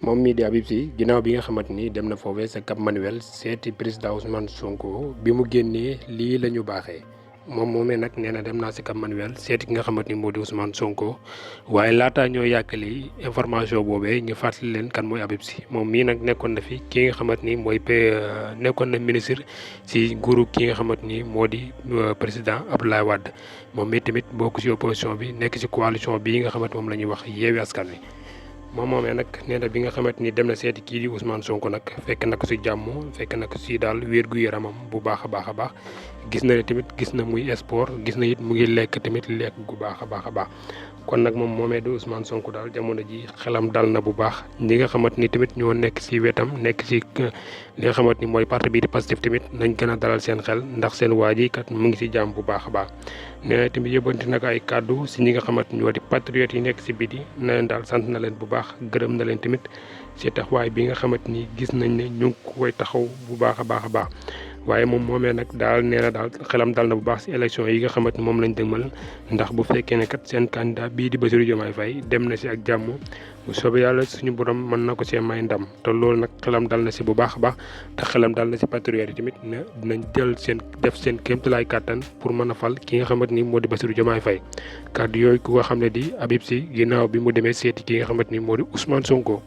moom mii di Habib Sy ginnaaw bi nga xamante ni dem na foofee sa Cap Manuel seeti président Ousmane Sonko bi mu génnee lii la ñu baaxee moom moomee nag nee na dem naa si Cap Manuel seeti ki nga xamante ni moo di Ousmane Sonko waaye laataa ñoo yàkkali information boobee ñu fàttali leen kan mooy Habib Sy moom mii nag nekkoon na fi ki nga xamante ni mooy nekkoon na ministre si nguuru ki nga xamante ni moo di président Abdoulaye Wade moom mii tamit bokk si opposition bi nekk si coalition bii nga xamante moom la ñuy wax Yewwi Askan Wi. moom moomee nag nee na bi nga xamante ni dem na seeti kii di Ousmane Sonko nag fekk na ko si jàmm fekk na ko si daal wér-gu-yaramam bu baax a baax gis na ne tamit gis na muy sport gis na it mu ngi lekk tamit lekk gu baax a baax kon nag moom moomee di Ousmane Sonko daal jamono ji xelam dal na bu baax ñi nga xamante ni tamit ñoo nekk si wetam nekk si li nga xamante ni mooy parti bii di Pastef tamit nañ gën a dalal seen xel ndax seen waa ji kat mu ngi si jàmm bu baax a baax. nee na tamit yóbbanti nag ay kàddu si ñi nga xamante ni ñoo di patriotes yi nekk si biti na leen daal sant na leen bu baax gërëm na leen tamit si taxawaay bi nga xamante ni gis nañ ne ñu ngi koy taxaw bu baax a baax. waaye moom moomee nag daal nee na daal xelam dal na bu baax si élection yi nga xamante ni moom lañ dëgmal ndax bu fekkee ne kat seen candidat bii di Bassirou Diomaye Faye dem na si ak jàmm bu soobee yàlla suñu borom mën na ko see may ndam te loolu nag xelam dal na si bu baax a baax te xelam dal na si patriote yi tamit ne dinañ jël def seen kéemtalaay kàttan pour mën a fal ki nga xamante ni moo di Bassirou Diomaye Faye kàddu yooyu ku ko xam ne di Habib Sy ginnaaw bi mu demee seeti ki nga xamante ni moo di Ousmane Sonko.